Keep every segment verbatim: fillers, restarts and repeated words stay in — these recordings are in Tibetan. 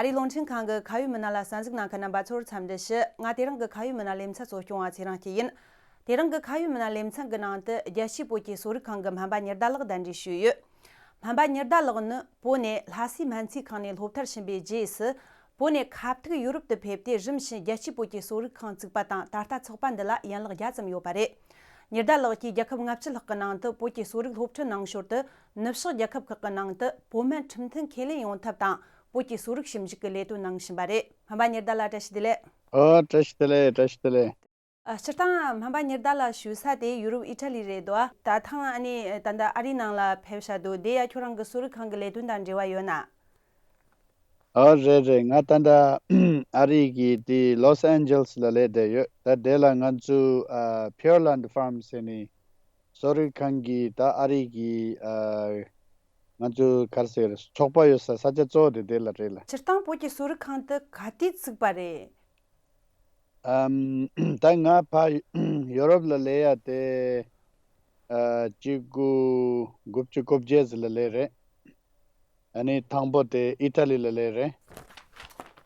རེད། རླུང་འཕྲིན་ཁང་གི་ཁ་ཡོད་མི་སྣ་ལ་གསན་གཟིགས་གནང་མཁན་རྣམ་པ་ཚོར་འཚམས་འདྲི་ཞུ། ང་དེ་རིང་གི་ཁ་ཡོད་མི་སྣ་ལེ་ཚན་གཙོ་སྐྱོང་བ་ཚེ་རིང་སྐྱིད་ཡིན། དེ་རིང་གི་ཁ་ཡོད་མི་སྣ་ལེ་ཚན་གྱི་ནང་དུ་རྒྱལ་སྤྱིའི་བོད་ཀྱི་གསོ་རིག་ཁང་གི་སྨན་པ་ཉི་ཟླ་ལགས་གདན་འདྲེན་ཞུས་ཡོད། སྨན་པ་ཉི་ཟླ་ལགས་ནི་བོད་ནས་ལྷ་སའི་སྨན་རྩིས་ཁང་ནས་སློབ་མཐར་ཕྱིན་པའི་རྗེས་སུ། བོད་ནས་ཁ་ཐུག་ཡུ་རོབ་ཏུ་ཕེབས་ཏེ། རིམ་བཞིན་རྒྱལ་སྤྱིའི་བོད་ཀྱི་གསོ་རིག་ཁང་བཙུགས་པ་དང་། ད་ལྟ་ཚོགས་པ་འདི་ལ་ཡན་ལག་བརྒྱ་ཙམ་ཡོད་པ་རེད། ཉི་ཟླ་ལགས་ཀྱིས་རྒྱལ་ཁབ་ལྔ་བཅུ་ལྷག་གི་ནང་དུ་བོད་ཀྱི་གསོ་རིག་སློབ་ཁྲིད་གནང་ཞོར་དུ། ནུབ་ཕྱོགས་རྒྱལ་ཁབ་ཁག་གི་ནང་དུ་བོད་སྨན་ཁྲིམས་མཐུན་ཁས་ལེན་ཡོང་ཐབས་དང་། བོད་ཀྱི་གསོ་རིག་ཞིབ་འཇུག་གི་ལས་དོན་གནང་བཞིན་པ་རེད། སྨན་པ་ཉི་ཟླ་ལགས། བཀྲ་ཤིས་བདེ་ལེགས། ཨོ། བཀྲ་ཤིས་བདེ་ལེགས། བཀྲ་ཤིས་བདེ་ལེགས། ཨ། སྤྱིར་བཏང་སྨན་པ་ཉི་ཟླ་ལགས་བཞུགས་ས་དེ་ཡུ་རོབ་ཨི་ཊ་ལི་རེད་དོ། ད་ཐེངས་ཨ་ནི་ད་ལྟ་ཨ་རིའི་ནང་ལ་ཕེབས་ཤག་འདུག། དེ་ཡ་ཁྱོད་རང་གི་གསོ་རིག་ཁང་གི་ལས་དོན་དང་འབྲེལ་བ་ཡོད་ན། ཨོ། རེད་རེད། ང་ད་ལྟ་ཨ་རི་གི་དེ་ལོས་ཨན་ཇེ་ལིས་ལ་སླེབས་བསྡད་ཡོད། ད་དེ་ལ་ང་ཚོ་ཨ། Pure Land Farm ཟེར་ནས་གསོ་རིག་ཁང་གི་ད་ཨ་རི་གི་ཨ། ང་ཚོ་ག་རེ་ཟེར། ཚོགས་པ་ཡོད་ས་ས་ཆ་གཙོ་བོ་དེ་དེ་ལ་རེད་ལ། སྤྱིར་བཏང་བོད་ཀྱི་གསོ་རིག་ཁང་དེ་ག་དུས་བཙུགས་པ་རེད། ཨམ། ད་ང་ཕ་ཡུ་རོབ་ལ་སླེབས་ཡ་དེ་ཨ། གཅིག་དགུ་དགུ་བཅུ་གོ་བརྒྱད་ཙམ་ལ་སླེབས་རེད། ཨ་ནི་དང་པོ་དེ་ཨི་ཊ་ལི་ལ་སླེབས་རེད།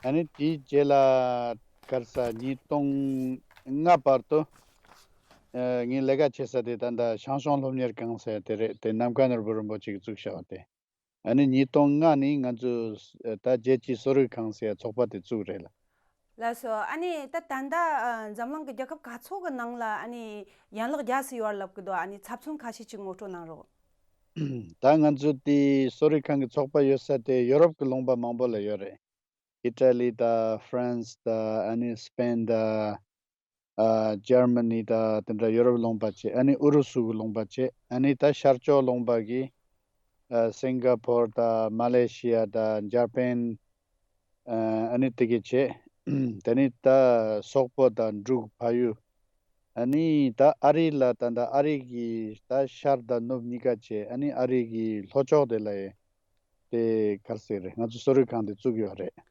ཨ་ནི་དེའི་རྗེས་ལ་ག་རེ་ཟེར། ཉིས་སྟོང་ལྔ་བར་དུ་ཨ། ངའི་ལས་ཀ་བྱེད་ས་དེ་ད་ལྟ་ཞང་ཞུང་སློབ་གཉེར་ཁང་ཟེར་དེ་རེད། དེ་ནམ་མཁའ་ནོར་བུ་རིན་པོ་ཆེ་གིས་བཙུགས་བཞག་པ་དེ། ཨ་ནི་ཉིས་སྟོང་ལྔ་ནས་ང་ཚོས་ད་རྒྱལ་སྤྱིའི་གསོ་རིག་ཁང་ཟེར་ཚོགས་པ་དེ་བཙུགས་རེད་ལ། ལགས་སོ། ཨ་ནི་ད་ད་ལྟ་ཨ། འཛམ་གླིང་གི་རྒྱལ་ཁབ་ག་ཚོད་ཀྱི་ནང་ལ་ཨ་ནི་ཡན་ལག་བརྒྱ་ཙམ་ཡོད་ལབ་ཀྱི་འདུག། ཨ་ནི་ཚབ་མཚོན་ཁ་ཤས་ཅིག་ངོ་སྤྲོད་གནང་རོགས། ད་ང་ཚོ་དེ་གསོ་རིག་ཁང་གི་ཚོགས་པ་ཡོད་ས་དེ་ཡོ་རོབ་ཀྱི་ལུང་པ་མང་པོ་ལ་ཡོད་རེད། ཨི་ཊ་ལི་དང་ཧྥ་རན་སི་དང་། ཨ་ནི་སི་པེན་དང་། ཨ། འཇར་མ་ནི་དང་དེ་འདྲ་ཡོ་རོབ་ལུང་པ་བྱས། ཨ་ནི་ཨུ་རུ་སུ་གི་ལུང་པ་བྱས། ཨ་ནི་ད་ཤར་ཕྱོགས་ལུང་པ་གི་ཨ། སིང་ག་ཕོར་དང་མ་ལེ་ཤི་ཡ་དང་འཇར་པན། ཨ། ཨ་ནི་དེ་གི་བྱས། དེ་ནི་ད་སོག་པོ་དང་འབྲུག་ཕ་ཡུལ། ཨ་ནི་ད་ཨ་རི་ལ་ད་ད་ཨ་རི་གི་ད་ཤར་དང་ནུབ་གཉིས་ཀ་བྱས། ཨ་ནི་ཨ་རི་གི་ལྷོ་ཕྱོགས་དེ་ལ་ཡ། དེ་ག་རེ་ཟེར་རེད། ང་ཚོ་གསོ་རིག་ཁང་དེ་བཙུགས་ཡོད་རེད།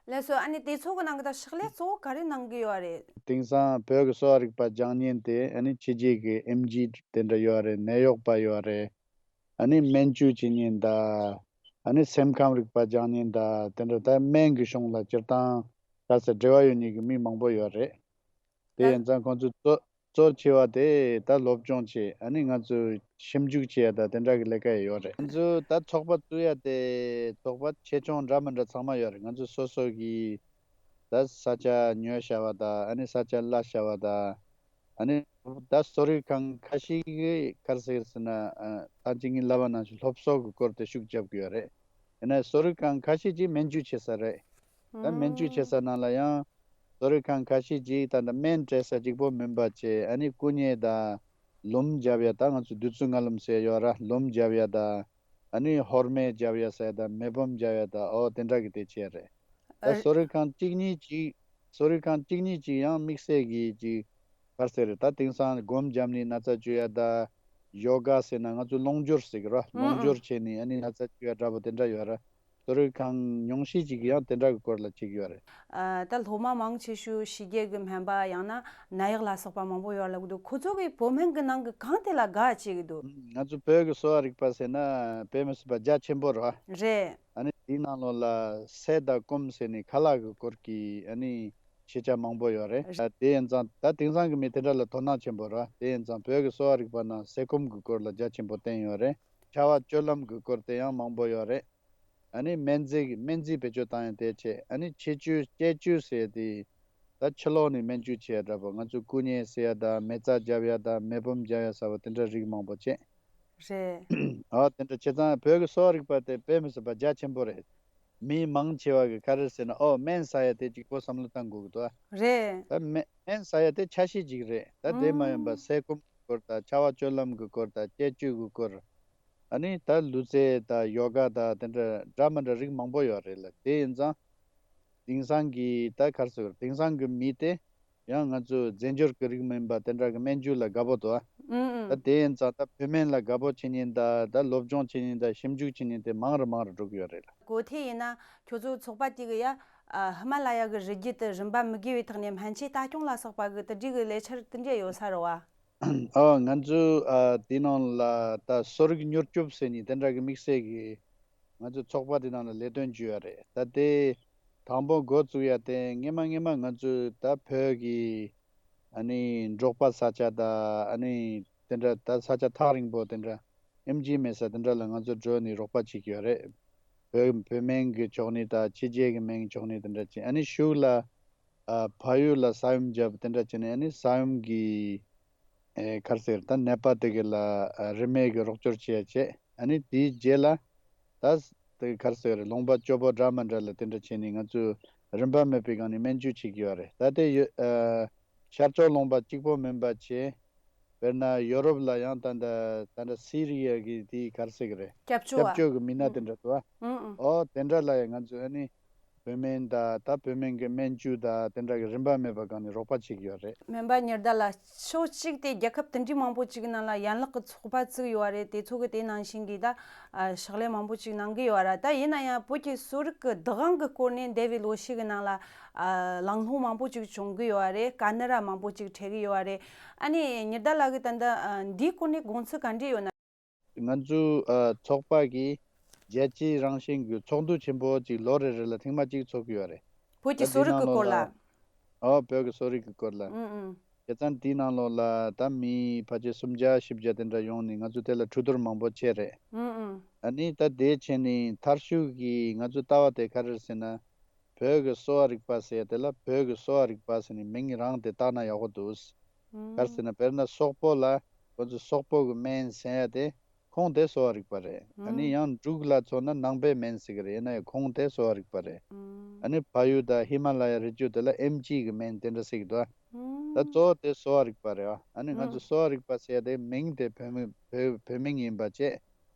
ལགས་སོ། ཨ་ནི་དེ་ཚོ་གི་ནང་གི་ད་ཕྱག་ལས་གཙོ་བོ་ག་རེ་གནང་གི་ཡོད་རེད། དེང་སང་བོད་ཀྱི་གསོ་བ་རིག་པ་སྦྱང་མཁན་དེ་ཨ་ནི་ཕྱི་རྒྱལ་གྱི་ཨེམ་ཆི་དེ་འདྲ་ཡོད་རེད། ནད་གཡོག་པ་ཡོད་རེད། ཨ་ནི་སྨན་བཅོས་བྱེད་མཁན་དང་། ཨ་ནི་སེམས་ཁམས་རིག་པ་སྦྱང་མཁན་དང་། དེ་འདྲ་ད་སྨན་གྱི་གཞུང་ལ་སྤྱིར་བཏང་ག་རེ་ཟེར་འབྲེལ་བ་ཡོད་མཁན་གྱི་མི་མང་པོ་ཡོད་རེད། དེ་ད་ཡིན་ཙང་ཁོང་ཚོ་གཙོ་གཙོ་ཆེ་བ་དེ་ད་སློབ་སྦྱོང་བྱེད། ཨ་ནི་ང་ཚོས་ཞིབ་འཇུག་བྱེད་ཡ་དང་དེ་འདྲ་གི་ལས་ཀ་ཡི་ཡོད་རེད། ང་ཚོས་ད་ཚོགས་པ་བཙུགས་ཡ་དེ་ཚོགས་པ་ཆེ་ཆུང་འདྲ་མི་འདྲ་ཚང་མ་ཡོད་རེད། ང་ཚོ་སོ་སོ་གི་ད་ས་ཆ་ཉོས་བཞག་པ་དང་། ཨ་ནི་ས་ཆ་གླ་བཞག་པ་དང་། ཨ་ནི་ད་གསོ་རིག་ཁང་ཁ་ཤས་ཀྱིས་ག་རེ་ཟེར་ཟེར་ན། ཨ། ད་ཅི་ངས་ལབ་པ་ནང་བཞིན་སློབ་གསོ་གི་སྐོར་དེ་ཤུགས་རྒྱབ་ཀྱི་ཡོད་རེད། ཡིན་ན་གསོ་རིག་ཁང་ཁ་ཤས་ཀྱིས་སྨན་བཅོས་བྱེད་ས་རེད། ད་སྨན་བཅོས་བྱེད་ས་ནང་ལ་ཡང་གསོ་རིག་ཁང་ཁ་ཤས་ཀྱིས་ད་ལྟ་སྨན་སྤྲད་ས་གཅིག་པོ་མིན་པ་བྱས། ཨ་ནི་སྐུ་མཉེ་དང་ལུམ་རྒྱབ་ཡ། ད་ང་ཚོ་བདུད་རྩི་ལྔ་ལུམ་ཟེར་ཡོད་ར། ལུམ་རྒྱབ་ཡ་དང་། ཨ་ནི་ཧོར་མེ་རྒྱབ་ཡ་ཟེར་ཡ་དང་། མེ་ཕོམ་རྒྱབ་ཡ་དང་། ཨོ་དེ་འདྲ་གི་དེ་བྱས་རེད། ད་ཨ། གསོ་རིག་ཁང་གཅིག་གཉིས་ཅིག་གསོ་རིག་ཁང་གཅིག་གཉིས་ཅིག་ཡང་དམིགས་བསལ་གྱི་ཅིག་ག་རེ་ཟེར་རེད། ད་དེང་སང་སྒོམ་བརྒྱབ་ནས་ན་ཚ་བཅོས་ཡ་དང་། ཡོ་ག་ཟེར་ན་ང་ཚོ་རླུང་སྦྱོར་ཟེར་གི་ར། ཨང་རླུང་ཨང་སྦྱོར་བྱས་ནས་ཨ་ནི་ན་ཚ་བཅོས་ཡ་འདྲ་པོ་དེ་འདྲ་ཡོད་ར། གསོ་རིག་ཁང་ཉུང་ཤས་ཅིག་གིས་ཡང་དེ་འདྲ་གི་སྐོར་ལ་བྱེད་ཀྱི་ཡོད་རེད། ཨ། ད་སློབ་མ་མང་ཆེ་ཤོས་ཕྱི་རྒྱལ་གི་སྨན་པ་ཡང་ན་ནད་གཡོག་ལ་སོགས་པ་མང་པོ་ཡོད་ལབ་གི་འདུག། ཁོ་ཚོ་གིས་བོད་སྨན་གི་ནང་གི་གང་དེ་ལ་དགའ་བྱེད་གི་འདུག། ང་ཚོ་བོད་ཀྱི་གསོ་བ་རིག་པ་ཟེར་ན་དཔེ་མི་སྲིད་པ་རྒྱ་ཆེན་པོ་རེད་བ། རེད། ཨ་ནི་དེའི་ནང་ལོགས་ལ་སད་དང་སྐོམ་ཟེར་ནས་ཁ་ལག་གི་སྐོར་གྱི་ཨ་ནི་ཤེས་བྱ་མང་པོ་ཡོད་རེད། རེད། ད་དེ་ཡིན་ཙང་ད་དེང་སང་གི་མི་དེ་འདྲ་ལ་དོ་སྣང་ཆེན་པོ་རེད་བ། དེ་ཡིན་ཙང་བོད་ཀྱི་གསོ་བ་རིག་པ་ནང་སད་སྐོམ་གྱི་སྐོར་ལ་རྒྱ་ཆེན་པོ་བསྟན་ཡོད་རེད། ཕྱར་བ་སྤྱོད་ལམ་གྱི་སྐོར་དེ་ཡང་མང་པོ་ཡོད་རེད། ཨ་ནི་སྨན་རྫས་ཀྱི་སྨན་རྫས་བེད་སྤྱོད་བཏང་ཡང་དེ་བྱས། ཨ་ནི་ཆེད་བཅོས་སྐྱེད་བཅོས་ཟེར་དེ། ད་ཕྱི་ལོགས་ནས་སྨན་བཅོས་བྱེད་ཡ་འདྲ་པོ། ང་ཚོ་སྐུ་མཉེ་ཟེར་ཡ་དང་། མེ་བཙའ་རྒྱབ་ཡ་དང་། མེ་ཕོམ་རྒྱག་ཡ་ཟེར་བ་དེ་འདྲ་རིགས་མང་པོ་བྱས། རེད། ཨོ་དེ་འདྲ་བྱས་ཙང་བོད་ཀྱི་གསོ་བ་རིག་པ་དེ་དཔེ་མི་སྲིད་པ་རྒྱ་ཆེན་པོ་རེད། མི་མང་ཆེ་བ་གི་ག་རེ་ཟེར་ན། ཨོ་སྨན་ཟ་ཡ་དེ་གཅིག་པོ་བསམ་བློ་བཏང་དགོས་ཀྱི་འདུག་ཨ། རེད། ད་སྨན་སྨན་ཟ་ཡ་དེ་ཆ་ཤས་ཅིག་རེད། ད་དེ་མ་ཡིན་པ་ཨང་སད་སྐོམ་གྱི་སྐོར་དང་། ཕྱར་བ་སྤྱོད་ལམ་གྱི་སྐོར་དང་། སྐྱེད་བཅོས་ཀྱི་སྐོར། ཨ་ནི་ད་ལུས་རྩལ་དང་ཡོ་ག་དང་དེ་འདྲ་འདྲ་མི་འདྲ་རིགས་མང་པོ་ཡོད་རེད་ལ། དེ་ཡིན་ཙང་དེང་སང་གི་ད་ག་རེ་ཟེར། དེང་སང་གི་མི་དེ་ཡང་ང་ཚོ་རྫས་སྦྱོར་གྱི་རིགས་མིན་པ་དེ་འདྲ་གི་སྨན་བཅོས་ལ་དགའ་པོ་འདུག་ཨ། ཨང་ཨང་། ད་དེ་ཡིན་ཙང་ད་བོད་སྨན་ལ་དགའ་པོ་བྱེད་མཁན་དང་། ད་སློབ་སྦྱོང་བྱེད་མཁན་དང་། ཞིབ་འཇུག་བྱེད་མཁན་དེ་མང་རུ་མང་རུ་འགྲོ་གི་ཡོད་རེད་ལ། གོ་ཐོས་ཡིན་ན་ཁྱོད་ཚོ་ཚོགས་པ་དེ་གི་ཡ། ཨ། ཧི་མ་ལ་ཡ་གི་རི་རྒྱུད་དུ་རིམ་པ་མི་དགོས་པའི་ཐོག་ནས་སྨན་ཆས་ལྟ་སྐྱོང་ལ་སོགས་པ་གི་དེ་འདྲའི་གི་ལས་འཆར་དེ་འདྲ་ཡོད་ས་རེད་བ། ཨོ་ང་ཚོ་ཨ་དེ་ནང་ལ་ད་གསོ་རིག་མྱུར་སྐྱོབ་ཟེར་ནས་དེ་འདྲ་གི་དམིགས་བསལ་གྱི་ང་ཚོ་ཚོགས་པ་དེ་ནང་ལ་ལས་དོན་བྱོས་ཡ་རེད། ད་དེ་ དང་པོ་འགོ་བཙུགས་ཡ་དེ་སྔས་མ་སྔས་མ་ང་ཚོས་ད་བོད་ཀྱི་ཨ་ནི་འབྲོག་པ་ས་ཆ་དང་ཨ་ནི་དེ་འདྲ་ད་ས་ཆ་ཐག་རིང་པོ་དེ་འདྲ་ཨེམ་ཆི་མེད་ས་དེ་འདྲ་ལ་ང་ཚོ་འགྲོ་ནས་རོགས་པ་བྱེད་ཀྱི་ཡོད་རེད། བོད་བོད་སྨན་གྱི་ཕྱོགས་ནས་དང་ཕྱི་རྒྱལ་གྱི་སྨན་གྱི་ཕྱོགས་ནས་དེ་འདྲ་བྱས། ཨ་ནི་གཞུག་ལ་ཨ་ཕ་ཡུལ་ལ་ས་ཡོམ་བརྒྱབ་དེ་འདྲ་བྱས་ནས་ཨ་ནི་ས་ཡོམ་གྱི་ཨེ་ག་རེ་ཟེར་ད་ནད་པ་དེ་ག་ལ་ཨ་རིན་མེད་ཀྱི་རོགས་སྐྱོར་བྱེད་ཡ་བྱས། ཨ་ནི་དེའི་རྗེས་ལ་ད་དེ་ག་རེ་ཟེར་ལུང་པ་སྐྱོ་པོ་འདྲ་མི་འདྲ་ལ་དེ་འདྲ་བྱས་ནས་ང་ཚོས་རིན་པ་མེད་པའི་སྒང་ནས་སྨན་བཅོས་བྱེད་ཀྱི་ཡོད་རེད། ད་དེ་ཡོད་ཨ་ཤར་ཕྱོགས་ལུང་པ་གཅིག་པོ་མིན་པ་བྱས། དཔེར་ན་ཡོ་རོབ་ལ་ཡང་ད་ལྟ་ད་ལྟ་སི་རི་ཡ་གི་དེའི་ག་རེ་ཟེར་གི་རེད། སྐྱབས་བཅོལ་བ། སྐྱབས་བཅོལ་གྱི་མི་སྣ་དེ་འདྲ་འདུག་ཨ། ཨང་ཨང་། ཨོ་དེ་འདྲ་ལ་ཡང་ང་ཚོས་ཨ་ནི་བོད་སྨན་དང་ད་བོད་སྨན་གྱི་སྨན་བཅོས་དང་དེ་འདྲ་གི་རིན་པ་མེད་པ་སྒང་ནས་རོགས་པ་བྱེད་ཀྱི་ཡོད་རེད། སྨན་པ་ཉི་ཟླ་ལགས། ཕྱོགས་གཅིག་དེ་རྒྱལ་ཁབ་དེ་འདྲའི་མང་པོ་ཅིག་ནང་ལ་ཡན་ལག་གི་ཚོགས་པ་བཙུགས་ཡོད་རེད། དེ་ཚོ་གི་དེ་ནང་བཞིན་གྱི་ད་ཕྱག་ལས་མང་པོ་ཅིག་གནང་གི་ཡོད་ར། ད་ཡིན་ན་ཡང་བོད་ཀྱི་གསོ་རིག་གི་བདག་དབང་གི་སྐོར་ནས་འདས་པའི་ལོ་ཤས་ཀྱི་ནང་ལ་ཨ་གླེང་སློང་མང་པོ་ཅིག་བྱུང་གི་ཡོད་རེད། དཀའ་གནད་ར་མང་པོ་ཅིག་འཕྲད་གི་ཡོད་རེད། ཨ་ནི་ཉི་ཟླ་ལགས་ཀྱིས་ད་ལྟ་ཨ་འདིའི་སྐོར་ནས་དགོངས་ཚུལ་ག་འདྲ་ཡོད་ན། ང་ཚོའི་ཨ་ཚོགས་པ་གིས་རྒྱལ་སྤྱིའི་རང་བཞིན་གྱི་ཚོགས་འདུ་ཆེན་པོ་ཅིག་ལོ་རེ་རེ་ལ་ཐེངས་མ་གཅིག་ཚོགས་ཀྱི་ཡོད་རེད། བོད་ཀྱི་ད་གསོ་འདིའི་རིག་ནང་གི་ལོགས་སྐོར་ལ། ལ། ཨོ་བོད་ཀྱི་གསོ་རིག་གི་སྐོར་ལ། ཨུ་ཨུ། བྱས་ཙང་དེའི་ནང་ལོགས་ལ་ད་མི་ཕལ་ཆེར་སུམ་བརྒྱ་བཞི་བརྒྱ་དེ་འདྲ་ཡོང་ནས་ང་ཚོ་དེ་ལ་གྲོས་བསྡུར་མང་པོ་བྱས་རེད། ཨུ་ཨུ། ཨ་ནི་ད་དེ་བྱས་ནས་མཐར་གཞུག་གི་ང་ཚོའི་ལྟ་བ་དེ་ག་རེ་རེད་ཟེར་ན། བོད་ཀྱི་གསོ་བ་རིག་པ་ཟེར་ཡ་དེ་ལ་བོད་ཀྱི་གསོ་བ་རིག་པ་ཟེར་ནས་མིང་རང་དེ་བཏགས་ན་ཡག་པོ་འདུག་ཨུ། ག་རེ་ཟེར་ན་དཔེར་ན་སོག་པོ་ལ་ཁོ་ཚོས་སོག་པོ་གི་སྨན་ཟེར་ཡ་དེ། ཁུངས་དེ་གསོ་བ་རིག་པ་རེད། ཨ་ནི་ཡང་འབྲུག་ལ་མཚོན་ན་ནང་པའི་སྨན་ཟེར་གི་རེད། ཡིན་ན་ཡང་ཁུངས་དེ་གསོ་བ་རིག་པ་རེད། ཨ་ནི་ཕ་ཡུལ་དང་ཧི་མ་ལ་ཡ་རི་རྒྱུད་དེ་ལ་ཨེམ་ཆི་གི་སྨན་དེ་འདྲ་ཟེར་གི་འདུག་ད་གཙོ་བོ་དེ་གསོ་བ་རིག་པ་རེད་བ། ཨ་ནི་ང་ཚོ་གསོ་བ་རིག་པ་ཟེར་ཡ་དེ་མིང་དེ་བོད་མི་བོད་བོད་མིང་ཡིན་པ་བྱས།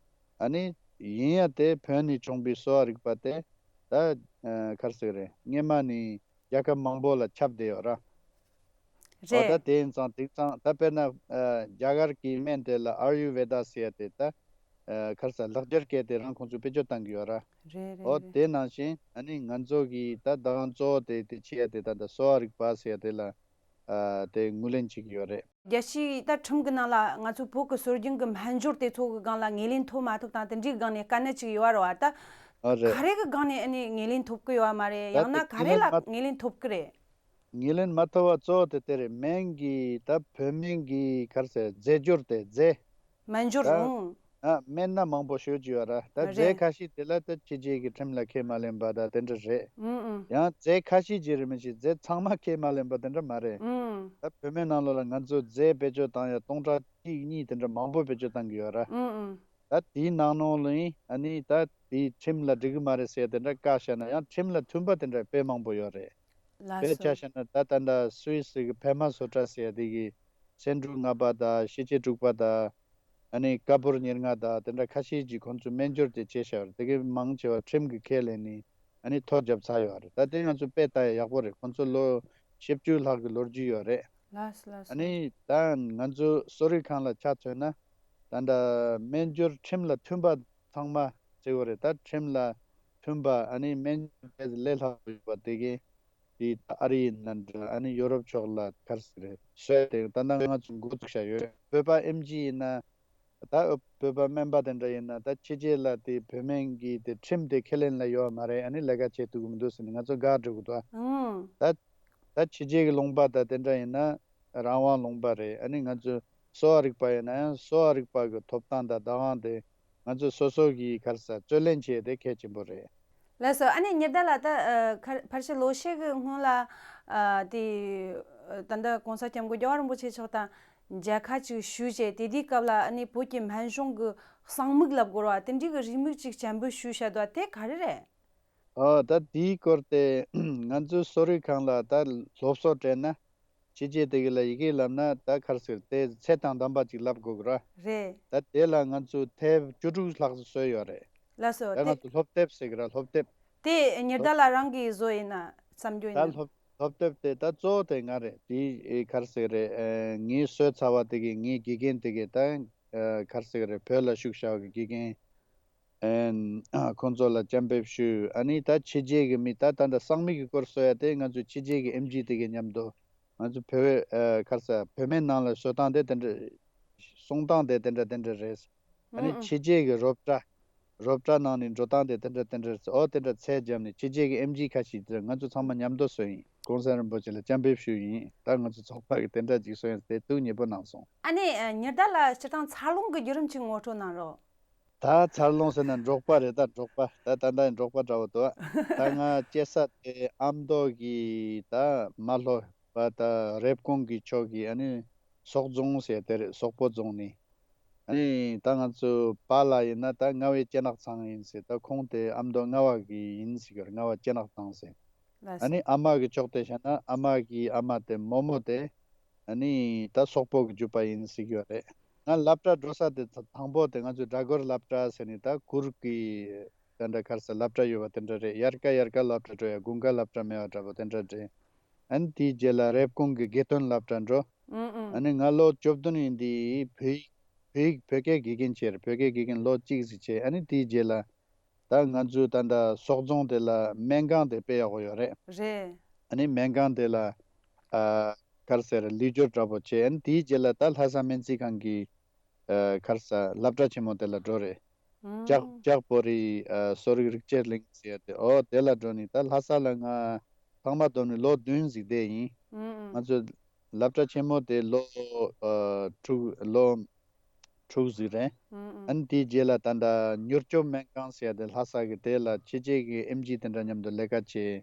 ཨ་ནི་ཡིན་ཡ་དེ་བོད་ནས་བྱུང་པའི་གསོ་བ་རིག་པ་དེ་ད་ག་རེ་ཟེར་གི་རེད། སྔས་མ་ནས་རྒྱལ་ཁབ་མང་པོ་ལ་ཁྱབ་བསྡད་ཡོད་ར། ཨོ་ད་རེད། དེ་ཡིན་ཙང་དེང་སང་ད་དཔེར་ན་ཨ་རྒྱ་གར་གྱི་སྨན་དེ་ལ་ཨར་ཡུ་ཝེ་ད་ཟེར་ཡ་དེ་ད་ཨ་ག་རེ་ཟེར་ལེགས་སྦྱར་སྐད་དེ་རང་ཁོང་ཚོས་བེད་སྤྱོད་བཏང་གི་ཡོད་ར། རེད་རེད་ཨོ་རེད། དེ་ནང་བཞིན་ཨ་ནི་ང་ཚོ་གི་ད་བདག་དབང་གཙོ་བོ་དེ་དེ་བྱེད་ཡ་དེ་ད་ད་གསོ་བ་རིག་པ་ཟེར་ཡ་དེ་ལ་ཨ་དེ་ངོས་ལེན་བྱེད་ཀྱི་ཡོད་རེད། རྒྱལ་སྤྱིའི་ད་ཁྲིམས་ཀྱི་ནང་ལ་ང་ཚོ་བོད་ཀྱི་སྲོལ་རྒྱུན་གྱི་སྨན་སྦྱོར་དེ་ཚོ་གི་སྒང་ལ་ངོས་ལེན་ཐོབ་མ་ཐོབ་དང་དེ་འདྲའི་སྒང་ནས་དཀའ་གནད་ཅིག་ཡོད་ར་བ་ད། ཨ་རེད། ག་རེ་གི་སྒང་ནས་ཨ་ནི་ངོས་ལེན་ཐོབ་ཀྱི་ཡོད་མ་རེད། ད་ཡང་ན་ག་རེ་ལ་ངོས་ལེན་ཐོབ་ཀྱི་རེད། ངོས་ལེན་མ་ཐོབ་པ་གཙོ་བོ་དེ་དེ་རེད། སྨན་གྱི་ད་བོད་སྨན་གྱི་ག་རེ་ཟེར་རྫས་སྦྱོར་དེ་རྫས། སྨན་སྦྱོར་ད་རུང་། ཨ་སྨན་སྣ་མང་པོ་ཤོད་ཀྱི་ཡོད་ར། ད་རྫས་རེད། ཁ་ཤས་དེ་ལ་ད་ཕྱི་རྒྱལ་གྱི་ཁྲིམས་ལ་ཁས་མ་ལེན་པ་ད་དེ་འདྲ་རེད། ཨུ་ཨུ། ཡང་རྫས་ཁ་ཤས་ཅིག་རེད་མི་ཤེས། རྫས་ཚང་མ་ཁས་མ་ལེན་པ་དེ་འདྲ་མ་རེད། ཨུ། ད་བོད་སྨན་ནང་ལོགས་ལ་ང་ཚོ་རྫས་བེད་སྤྱོད་བཏང་ཡ་སྟོང་ཕྲག་གཅིག་གཉིས་དེ་འདྲ་མང་པོ་བེད་སྤྱོད་བཏང་གི་ཡོད་ར། ཨུ་ཨུ། ད་དེའི་ནང་ནང་ལ་ཡིན་ཨ་ནི་ད་དེའི་ཁྲིམས་ལ་འགྲིག་གི་མ་རེད་ཟེར་དེ་འདྲ་བཀའ་བཤད་ན་ཡང་ཁྲིམས་ལ་མཐུན་པ་དེ་འདྲ་དཔེ་མང་པོ་ཡོད་རེད། ལགས་དཔེ་ཆ་སོ། བཞག་ན་ད་ད་ལྟ་སུད་སི་གི་ཕེ་མ་སོ་ཏྲ་ཟེར་ཡ་དེ་གི་སེ་འབྲུ་ལྔ་པ་དང་ཤེས་བྱའི་དྲུག་པ་དང་། ཨ་ནི་ཀ་པུར་ཉེར་ལྔ་དང་དེ་འདྲ་ཁ་ཤས་ཀྱིས་ཁོང་ཚོས་སྨན་སྦྱོར་དེ་བྱས་བཞག་རེད། དེ་གའི་མང་ཆེ་བ་ཁྲིམས་ཀྱིས་ཁས་ལེན་ནས་ཨ་ནི་ཐོ་བརྒྱབ་ཚར་ཡོད་རེད། ད་དེ་ང་ཚོ་དཔེ་ལྟ་ཡ་ཡག་པོ་རེད། ཁོང་ཚོ་ལོ་བཞི་བཅུ་ལྷག་གི་ལོ་རྒྱུས་ཡོད་རེད། ལགས་སོ་ལགས་ཨ་སོ། ནི་ད་ང་ཚོ་གསོ་རིག་ཁང་ལ་ཆ་མཚོན་ན་ད་ལྟ་སྨན་སྦྱོར་ཁྲིམས་ལ་མཐུན་པ་ཚང་མ་བརྩི་དགོས་རེད། ད་ཁྲིམས་ལ་མཐུན་པ་ཨ་ནི་སྨན་སྦྱོར་དེ་ལས་སླ་པོ་ཡོད་པ་དེ་གའི་དེ་ད་ཨ་རི་ཡིན་ན་འདྲ་ཨ་ནི་ཡོ་རོབ་ཕྱོགས་ལ་ག་རེ་ཟེར་རེད་བཟོས་ཏེ་ད་ལྟ་ང་ཚོ་འགོ་བཙུགས་བཞག་ཡོད། བོད་པ་ཨེམ་ཆི་ཡིན་ན་ད་བོད་པ་སྨན་པ་དེ་འདྲ་ཡིན་ན་ད་ཕྱི་རྒྱལ་ལ་དེ་བོད་སྨན་གྱི་དེ་ཁྲིམས་དེ་ཁས་ལེན་ལ་ཡོད་མ་རེད། ཨ་ནི་ལས་ཀ་བྱེད་ཐུབ་ཀྱི་མི་འདུག་ཟེར་ནས་ང་ཚོ་དགའ་འགྲོ་གི་འདུག་ཨ། ཨང་། ད་ད་ཕྱི་རྒྱལ་གྱི་ལུང་པ་ད་དེ་འདྲ་ཡིན་ན་རང་དབང་ལུང་པ་རེད། ཨ་ནི་ང་ཚོ་གསོ་བ་རིག་པ་ཡིན་ན་ཡང་གསོ་བ་རིག་པ་གི་ཐོབ་ཐང་དང་བདག་དབང་དེ་ང་ཚོ་སོ་སོ་གིས་ག་རེ་ཟེར་རྩོད་ལེན་བྱེད་དེ་གལ་ཆེན་པོ་རེད། ལགས་སོ། ཨ་ནི་ཉི་ཟླ་ལགས་ད་ཨ་ཁ་ཕལ་ཆེར་ལོ་ཤས་ཀྱི་སྔོན་ལ་ཨ་དེ་ཨ་ད་ལྟ་གོང་ས་སྐྱབས་མགོན་རྒྱལ་བ་རིན་པོ་ཆེ་མཆོག་དང་མཇལ་ཁ་ཅིག་ཞུས་བྱས་དེ་དུས་སྐབས་ལ་ཨ་ནི་བོད་ཀྱི་སྨན་གཞུང་གི་གསང་མིག་ལབ་དགོས་རེད་བ། དེ་འདྲའི་གི་རེའུ་མིག་ཅིག་སྤྱན་འབུལ་ཞུས་བཞག་འདུག་དེ་ག་རེ་རེད། ཨ་ད་དེའི་སྐོར་དེ་ང་ཚོའི་གསོ་རིག་ཁང་ལ་ད་སློབ་གསོ་སྤྲད་ན་ཕྱི་རྒྱལ་དེ་གི་ལ་ཡི་གེ་ལབ་ན་ད་ག་རེ་ཟེར་དེ་ཚད་དང་ལྡན་པ་ཅིག་ལབ་དགོས་གི་ར། རེད། ད་དེ་ལ་ང་ཚོས་དེབ་བཅུ་དྲུག་ལྷག་ཙམ་བཟོས་ཡོད་རེད། ལགས་སོ། ད་དེ་ང་ཚོ་སློབ་དེབ་ཟེར་གི་ར་སློབ་དེབ། དེ་ཉི་ཟླ་ལགས་རང་གིས་བཟོས་ཡིན་ན་བསམ་རྒྱུ་ཡིན་ད་ན། སློབ་སློབ་དེབ་དེ་ད་གཙོ་བོ་དེ་ང་རེད། དེ་ཨེ་ག་རེ་ཟེར་གི་རེད། ཨེ་ངས་བཟོས་ཚར་བ་དེ་གི་ངའི་དགེ་རྒན་དེ་གི་ད་ཨེ་ག་རེ་ཟེར་གི་རེད། བོད་ལ་བཞུགས་བཞག་གི་དགེ་རྒན། ཨེན། ཁོང་ཚོ་ལ་སྤྱན་འབེབས་ཞུས། ཨ་ནི་ད་ཕྱི་རྒྱལ་གྱི་མི་ད་ད་ལྟ་གསང་མིག་གི་སྐོར་གསོ་ཡ་དེ་ང་ཚོ་ཕྱི་རྒྱལ་གྱི་ཨེམ་ཆི་དེ་གའི་མཉམ་དུ་ང་ཚོ་བོད་ཨ་ག་རེ་ཟེར་བོད་སྨན་ནང་ལ་བཟོ་སྟངས་དེ་དེ་འདྲ་གསུང་སྟངས་དེ་དེ་འདྲ་དེ་འདྲ་རེད། ཨ་ནི་ཨུ་ཨུ། ཕྱི་རྒྱལ་གྱི་རོབ་ཀྲ་ རོབ་གྲྭ་ནང་ནས་འགྲོ་སྟངས་དེ་དེ་འདྲ་དེ་འདྲ་རེད་ཟེར། ཨོ་དེ་འདྲ་ཚད་བརྒྱབ་ནས་ཕྱི་རྒྱལ་གྱི་ཨེམ་ཆི་ཁ་ཤས་དེ་ང་ཚོ་ཚང་མ་མཉམ་དུ་བཟོས་ཡིན། གོང་ས་རིན་པོ་ཆེ་ལ་བཅར་འདྲི་ཞུས་ཡིན། ད་ང་ཚོ་ཚོགས་པ་གི་དེ་འདྲ་ཅིག་བཟོས་ཡིན་ཟེར་ཐུགས་མཉེས་པོ་གནང་སོང་། ཨ་ནི་ཉི་ཟླ་ལགས་སྤྱིར་བཏང་འཚར་ལོངས་ཀྱི་བརྒྱུད་རིམ་ཅིག་ངོ་སྤྲོད་གནང་རོགས། ད་འཚར་ལོངས་ཟེར་ན་འབྲོག་པ་རེད། ད་འབྲོག་པ་ད་ད་ལྟ་འབྲོག་པ་འདྲ་བོ་འདུག་ད་ང་སྐྱེས་ས་དེ་ཨ་མདོ་གི་ད་རྨ་ལྷོ་པ་ད་རེབ་གོང་གི་ཕྱོགས་ཀྱི་ཨ་ནི་སོག་རྫོང་ཟེར་དེ་རེད། སོག་པོ་རྫོང་ནས། ཨ་ནི་ད་ང་ཚོ་པཱ་ལགས་ཡིན་ན་ད་རྔ་བའི་སྤྱན་ནག་ཚང་ཡིན་ཟེར། ད་ཁོང་དེ་ཨ་མདོ་རྔ་བ་གི་ཡིན་ཟེར་གི་རེད། རྔ་བ་སྤྱན་ནག་ཚང་ཟེར། ལགས་ཨ་ནི་སོ། ཨ་མ་གི་ཕྱོགས་དེ་བཤད་ན་ཨ་མ་གི་ཨ་མ་དེ་རྨོ་མོ་དེ་ཨ་ནི་ད་སོག་པོ་གི་རྒྱུད་པ་ཡིན་ཟེར་གི་ཡོད་རེད། ང་སློབ་གྲྭ་འགྲོ་ས་དེ་དང་པོ་དེ་ང་ཚོའི་སྦྲ་གུར་སློབ་གྲྭ་ཟེར་ནས་ད་གུར་གི་དེ་འདྲ་ག་རེ་ཟེར་སློབ་གྲྭ་ཡོད་པ་དེ་འདྲ་རེད། དབྱར་ཁ་དབྱར་ཁ་སློབ་གྲྭ་འགྲོ་ཡ། དགུན་ཁ་སློབ་གྲྭ་མེད་པ་འདྲ་པོ་དེ་འདྲ་རེད། ཨ་ནི་དེའི་རྗེས་ལ་རེབ་གོང་གི་དགེ་ཐོན་སློབ་གྲྭ་འགྲོ། ཨུ་ཨུ། ཨ་ནི་ང་ལོ་བཅུ་བདུན་ཡིན་དུས་བོད་ཡིག་བོད་ཡིག་བོད་སྐད་དགེ་རྒན་བྱས་རེད། བོད་སྐད་དགེ་རྒན་ལོ་གཅིག་ཙམ་བྱས། ཨ་ནི་དེའི་རྗེས་ལ་ད་ང་ཚོའི་ད་ལྟ་སོག་རྫོང་དེ་ལ་སྨན་ཁང་དེ་སྤེལ་ཡག་པོ་ཡོད་རེད། རེད། ཨ་ནི་སྨན་ཁང་དེ་ལ་ཨ་ག་རེ་ཟེར་ལེགས་བཅོས་འདྲ་པོ་བྱས། ཨ་ནི་དེའི་རྗེས་ལ་ད་ལྷ་ས་སྨན་རྩིས་ཁང་གི་ཨ་ག་རེ་ཟེར་སློབ་གྲྭ་ཆེན་མོ་དེ་ལ་འགྲོ་རེད། ལྕགས་ལྕགས་པོ་རི་ཨ་གསོ་རིག་རིག་དཔྱད་གླིང་ཟེར་ཡ་དེ། ཨོ་དེ་ལ་འགྲོ་ནས་ད་ལྷ་ས་ལ་ང་ཚང་མ་བསྡོམས་ནས་ལོ་བདུན་ཟིག་བསྡད་ཡིན། ང་ཚོ་སློབ་གྲྭ་ཆེན་མོ་དེ་ལོ་ཨ་དྲུག་ལོ་དྲུག་ཟིག་རེད། ཨ་ནི་དེའི་རྗེས་ལ་ད་ལྟ་མྱུར་སྐྱོབ་སྨན་ཁང་ཟེར་ཡ་དེ་ལྷ་ས་གི་དེ་ལ་ཕྱི་རྒྱལ་གྱི་ཨེམ་ཆི་དེ་འདྲ་མཉམ་དུ་ལས་ཀ་བྱས།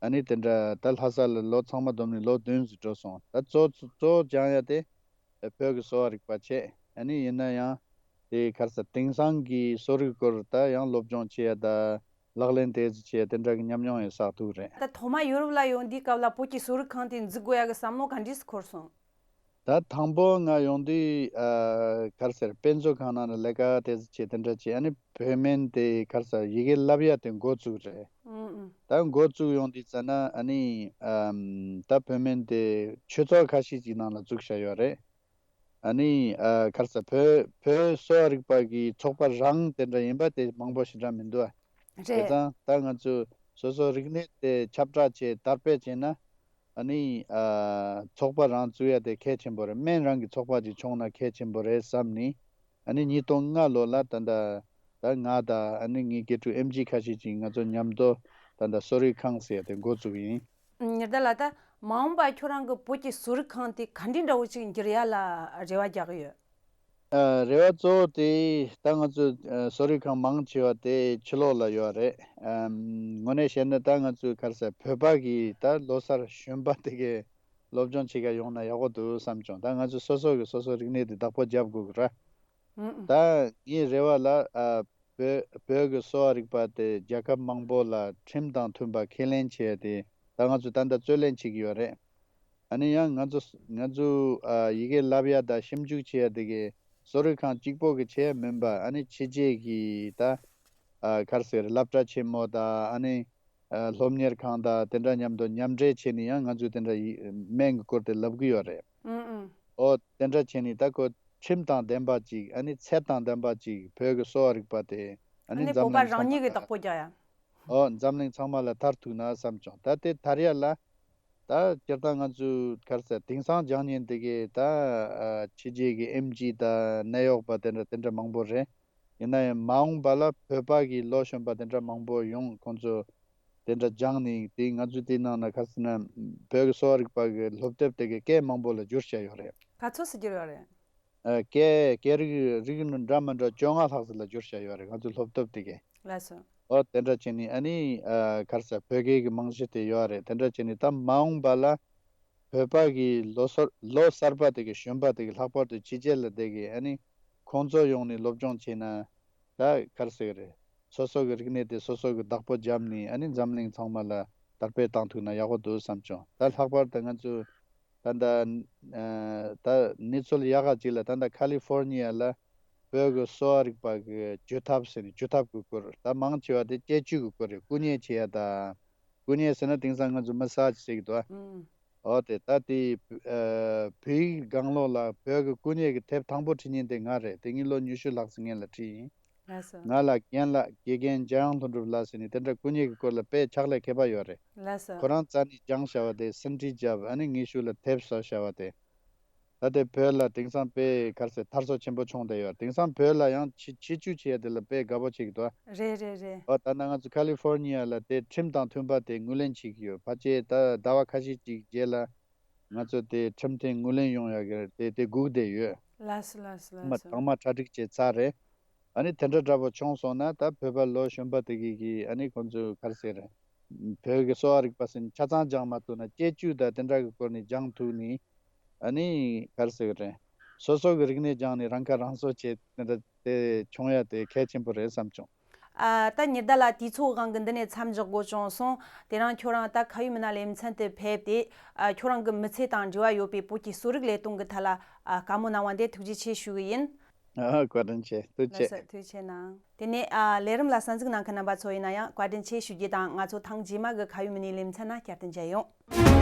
ཨ་ནི་དེ་འདྲ་ད་ལྷ་ས་ལ་ལོ་ཚང་མ་བསྡོམས་ནས་ལོ་བདུན་ཙམ་འགྲོ་སོང་། ད་གཙོ་གཙོ་བོ་སྦྱང་ཡ་དེ་བོད་ཀྱི་གསོ་བ་རིག་པ་བྱས། ཨ་ནི་ཡིན་ན་ཡང་དེ་ག་རེ་ཟེར་དེང་སང་གི་གསོ་རིག་སྐོར་ད་ཡང་སློབ་སྦྱོང་བྱེད་ཡ་ད་ལག་ལེན་དེ་ཙམ་བྱེད་ཡ་དེ་འདྲ་གི་ཉམས་མྱོང་ཡང་བསགས་ཐུབ་རེད། ད་ཐོག་མ་ཡོ་རོབ་ལ་ཡོང་དུས་སྐབས་ལ་བོད་ཀྱི་གསོ་རིག་ཁང་དེ་འཛུགས་དགོས་ཡ་གི་བསམ་བློ་ག་འདྲས་སུ་འཁོར་སོང་། ད་དང་པོ་ང་ཡོང་དུས་ཨ་ག་རེ་ཟེར་དཔེ་མཛོད་ཁང་ནང་ལ་ལས་ཀ་དེ་ཚོ་བྱས་དེ་འདྲ་བྱས། ཨ་ནི་བོད་སྨན་དེ་ག་རེ་ཟེར་ཡི་གེ་བསླབ་ཡ་དེ་འགོ་བཙུགས་རེད། ཨུ་ཨུ། ད་འགོ་བཙུགས་ཡོང་དུས་ཙ་ན་ཨ་ནི་ཨམ་ད་བོད་སྨན་དེ་ཆོས་ཚོགས་ཁ་ཤས་ཅིག་ནང་ལ་བཙུགས་བཞག་ཡོད་རེད། ཨ་ནི་ཨ་ག་རེ་ཟེར་བོད་བོད་གསོ་བ་རིག་པ་གི་ཚོགས་པ་རང་དེ་འདྲ་ཡིན་པ་དེ་མང་པོ་ཞེ་དྲག་མི་འདུག་ཨ། བྱས་རེད། ཙང་ད་ང་ཚོས་སོ་སོ་རིག་གནས་དེ་ཁྱབ་བསྒྲགས་བྱས་དར་སྤེལ་བྱས་ན། ཨ་ནི་ཨ་ཚོགས་པ་རང་བཙུགས་ཡ་དེ་གལ་ཆེན་པོ་རེད། སྨན་རང་གི་ཚོགས་པ་ཅིག་བྱུང་ན་གལ་ཆེན་པོ་རེད་བསམ་ནས། ཨ་ནི་ཉིས་སྟོང་ལྔ་ལོ་ལ་ད་ལྟ་ད་ང་དང་ཨ་ནི་ངའི་དགེ་ཕྲུག་ཨེམ་ཆི་ཁ་ཤས་ཅིག་ང་ཚོ་མཉམ་དུ་ད་ལྟ་གསོ་རིག་ཁང་ཟེར་ཡ་དེ་འགོ་བཙུགས་ཡིན། ཉི་ཟླ་ལགས། ད་མ་འོངས་པ་ཁྱོད་རང་གི་བོད་ཀྱི་གསོ་རིག་ཁང་དེ་ག་འདྲའི་འདྲ་བོ་ཅིག་འགྱུར་ཡ་ལ་རེ་བ་རྒྱག་གི་ཡོད། ཨ་རེ་བ་གཙོ་བོ་དེ་ད་ང་ཚོ་ཨ་གསོ་རིག་ཁང་མང་ཆེ་བ་དེ་ཕྱི་ལོགས་ལ་ཡོད་རེད། ཨམ་དངོས་གནས་བཤད་ན་ད་ང་ཚོའི་ག་རེ་ཟེར་བོད་པ་གི་ད་ལོ་གསར་གཞོན་པ་དེ་གས་སློབ་སྦྱོང་བྱེད་ག་ཡོང་ན་ཡག་པོ་འདུག་བསམ་བྱུང་། ད་ང་ཚོ་སོ་སོ་གི་སོ་སོ་རིག་གནས་དེ་བདག་པོ་རྒྱབ་དགོས་གི་ར། ཨུ་ཨུ། ད་ངའི་རེ་བ་ལ་ཨ་བོད་བོད་ཀྱི་གསོ་བ་རིག་པ་དེ་རྒྱལ་ཁབ་མང་པོ་ལ་ཁྲིམས་དང་མཐུན་པ་ཁས་ལེན་བྱས་ཏེ་ད་ང་ཚོས་ད་ལྟ་རྩོད་ལེན་བྱེད་ཀྱི་ཡོད་རེད། ཨ་ནི་ཡང་ང་ཚོ་ང་ཚོ་ཨ་ཡི་གེ་བསླབ་ཡ་དང་ཞིབ་འཇུག་བྱེད་ཡ་དེ་གའི་གསོ་རིག་ཁང་གཅིག་པོ་གི་བྱས་མིན་པ། ཨ་ནི་ཕྱི་རྒྱལ་གྱི་ད་ཨ་ག་རེ་ཟེར་སློབ་གྲྭ་ཆེན་མོ་དང་ཨ་ནི་ཨ་སློབ་གཉེར་ཁང་དང་དེ་འདྲ་མཉམ་དུ་མཉམ་འབྲེལ་བྱས་ནས་ཡང་ང་ཚོས་དེ་འདྲ་ཡི་སྨན་གྱི་སྐོར་དེ་བསླབ་གི་ཡོད་རེད། ཨུ་ཨུ། ཨོ་དེ་འདྲ་བྱས་ནས་ད་ཁོ་ཁྲིམས་དང་ལྡན་པ་ཅིག་ཨ་ནི་ཚད་དང་ལྡན་པ་ཅིག་བོད་ཀྱི་གསོ་བ་རིག་པ་དེ་ཨ་ཨ་ནི་ནི་འཛམ་བོད་པ་གླིང་རང་ཚང་ཉིད་ཀྱིས་མ་ལ་བདག་པོ་རྒྱག་ཡ། ཨོ་འཛམ་གླིང་ཚང་མ་ལ་དར་ཐུབ་ན་བསམ་བྱུང་། ད་དེ་དར་ཡ་ལ་ད་སྤྱིར་བཏང་ང་ཚོའི་ག་རེ་ཟེར་དེང་སང་སྦྱང་མཁན་དེ་གས་ད་ཨ་ཕྱི་རྒྱལ་གྱི་ཨེམ་ཆི་དང་ནེའུ་ཡོག་པ་དེ་འདྲ་དེ་འདྲ་མང་པོ་རེད། ཡིན་ན་ཡང་མ་འོངས་པ་ལ་བོད་པ་གི་ལོ་གཞོན་པ་དེ་འདྲ་མང་པོ་ཡོང་། ཁོང་ཚོ་དེ་འདྲ་སྦྱངས་ནས་དེ་ང་ཚོའི་དེའི་ནང་ན་ག་རེ་ཟེར་ན་བོད་ཀྱི་གསོ་བ་རིག་པ་གི་སློབ་དེབ་དེ་གའི་སྐད་མང་པོ་ལ་བསྒྱུར་བྱས་ཡོད་རེད། ག་ཚོད་ཙམ་བསྒྱུར་ཡོད་རེད། ཨ་སྐད་སྐད་རིགས་རིགས་འདྲ་མི་འདྲ་བཅོ་ལྔ་ལྷག་ཙམ་ལ་བསྒྱུར་བྱས་ཡོད་རེད། ང་ཚོའི་སློབ་དེབ་དེ་གའི། ལགས་སོ། ཨོ་དེ་འདྲ་བྱས་ནས་ཨ་ནི་ཨ་ག་རེ་ཟེར་བོད་སྐད་ཀྱི་རྨང་གཞི་དེ་ཡོད་རེད། དེ་འདྲ་བྱས་ནས་ད་མ་འོངས་པ་ལ་བོད་པ་གི་ལོ་སར་ལོ་གསར་པ་དེ་གི་གཞོན་པ་དེ་གི་ལྷག་པར་དུ་ཕྱི་རྒྱལ་ལ་བསྡད་མཁན་ཨ་ནི་ཁོང་ཚོ་ཡོང་ནས་སློབ་སྦྱོང་བྱས་ན་ད་ག་རེ་ཟེར་གི་རེད། སོ་སོ་གི་རིག་གནས་དེ་སོ་སོ་གི་བདག་པོ་བརྒྱབ་ནས་ཨ་ནི་འཛམ་གླིང་ཚང་མ་ལ་དར་སྤེལ་བཏང་ཐུབ་ན་ཡག་པོ་འདུག་བསམ་བྱུང་། ད་ལྷག་པར་དུ་ང་ཚོ་ད་ལྟ་ཨ་ད་གནས་ཚུལ་ཡག་ག་ཅིག་ལ་ད་ལྟ་ཁ་ལི་ཧྥོར་ནི་ཡ་ལ་བོད་ཀྱི་གསོ་བ་རིག་པ་གི་བཅོས་ཐབས་ཟེར་ནས་བཅོས་ཐབས་ཀྱི་སྐོར་ད་མང་ཆེ་བ་དེ་སྐྱེ་བཅུད་ཀྱི་སྐོར་རེད། བསྐུ་མཉེ་བྱེད་ཡ་དང་། བསྐུ་མཉེ་ཟེར་ན་དེང་སང་ང་ཚོ་མ་སཱ་ཇི་ཟེར་གྱི་འདུག་ཨ། ཨུམ། ཨོ་དེ་ད་དེ་ཨ་བོད་ཡིག་སྒང་ལོགས་ལ་བོད་ཀྱི་བསྐུ་མཉེ་གི་དེབ་དང་པོ་ཁྲིད་མཁན་དེ་ང་རེད། དེ་ངའི་ལོ་ཉི་ཤུ་ལྷག་ཙམ་སྔོན་ལ་ཁྲིད་ཡིན། ལགས་སོ། ང་ལ་རྒན་ལགས་དགེ་རྒན་འཇམ་དབྱངས་ལྷུན་གྲུབ་ལགས་ཟེར་ནས་དེ་འདྲ་བསྐུ་མཉེ་གི་སྐོར་ལ་དཔེ་ཕྱག་ལས་མཁས་པ་ཡོད་རེད། ལགས་སོ། ཁོ་རང་རྩ་ནས་སྦྱངས་བྱ་བ་དེ་ཟིན་བྲིས་བརྒྱབ། ཨ་ནི་ངེད་ཤུགས་ལ་དེབ་བཟོ་བྱ་བ་དེ། ད་དེ་བོད་ལ་དེང་སང་དཔེ་ག་རེ་ཟེར་དར་སོ་ཆེན་པོ་བྱུང་བསྡད་ཡོད། དེང་སང་བོད་ལ་ཡང་ཆེ་ཆེ་བཅུ་བྱས་དེ་ལ་དཔེ་དགའ་པོ་བྱེད་ཀྱི་འདུག་རེད་རེད་རེད། ཨོ་ད་ནང་ང་ཚོ་ཁ་ལི་ཧྥོར་ནི་ཡ་ལ་དེ་ཁྲིམས་དང་མཐུན་པ་དེ་ངོས་ལེན་བྱེད་ཀྱི་ཡོད། ཕལ་ཆེར་ད་ཟླ་བ་ཁ་ཤས་ཅིག་རྗེས་ལ་ང་ཚོ་དེ་ཁྲིམས་མཐུན་ངོས་ལེན་ཡོང་ཡག་གི་དེ་དེ་སྒུག་བསྡད་ཡོད། ལགས་སོ་ལགས་སོ་མ་ལགས་སོ། དང་མ་གྲ་སྒྲིག་བྱས་ཚར་རེད། ཨ་ནི་དེ་འདྲ་འདྲ་པོ་བྱུང་སོང་ན་ད་བོད་པ་ལོ་གཞོན་པ་དེ་གི་གི་ཨ་ནི་ཁོང་ཚོས་ག་རེ་ཟེར་རེད། བོད་ཀྱི་གསོ་བ་རིག་པ་ཟེར་ནས་ཆ་ཚང་སྦྱང་མ་ཐུབ་ན་སྐྱེ་བཅུ་དང་དེ་འདྲ་གི་སྐོར་ནས་སྦྱང་ཐུབ་ནས་ཨ་ནི་ག་རེ་ཟེར་གི་རེད། སོ་སོ་གི་རིག་གནས་སྦྱང་ནས་རང་ཁ་རང་གསོ་བྱེད་དེ་འདྲ་དེ་བྱུང་ཡ་དེ་གལ་ཆེན་པོ་རེད་བསམ་བྱུང་། ཨ་ད་ཉི་ཟླ་ལགས་དུས་ཚོད་དབང་གིས་འདི་ནས་མཚམས་འཇོག་དགོས་བྱུང་སོང་། དེ་རིང་ཁྱོད་རང་ད་ཁ་ཡོད་མི་ནག་ལེ་ཚན་དུ་ཕེབས་ཏེ་ཨ་ཁྱོད་རང་གི་མི་ཚེ་དང་འབྲེལ་བ་ཡོད་པའི་བོད་ཀྱི་གསོ་རིག་ལས་དོན་གྱི་ཐད་ལ་ཨ་བཀའ་མོལ་གནང་བ་འདི་ཐུགས་རྗེ་ཆེ་ཞུ་གི་ཡིན། ཨ་བཀའ་དྲིན་ཆེ། ཐུགས་རྗེ་ལགས་ཆེ། སོ་ཐུགས་རྗེ་ཆེ་གནང་། དེ་ནས་ཨ་ལས་རིམ་ལ་གསན་གཟིགས་གནང་མཁན་རྣམ་པ་ཚོ་ཡིན་ན་ཡང་བཀའ་དྲིན་ཆེ་ཞུ་རྒྱུ་དང་ང་ཚོ་ཐེངས་རྗེས་མ་གི་ཁ་ཡོད་མི་ནག་ལེ་ཚན་ནང་བསྐྱར་དུ་མཇལ་ཡོང་།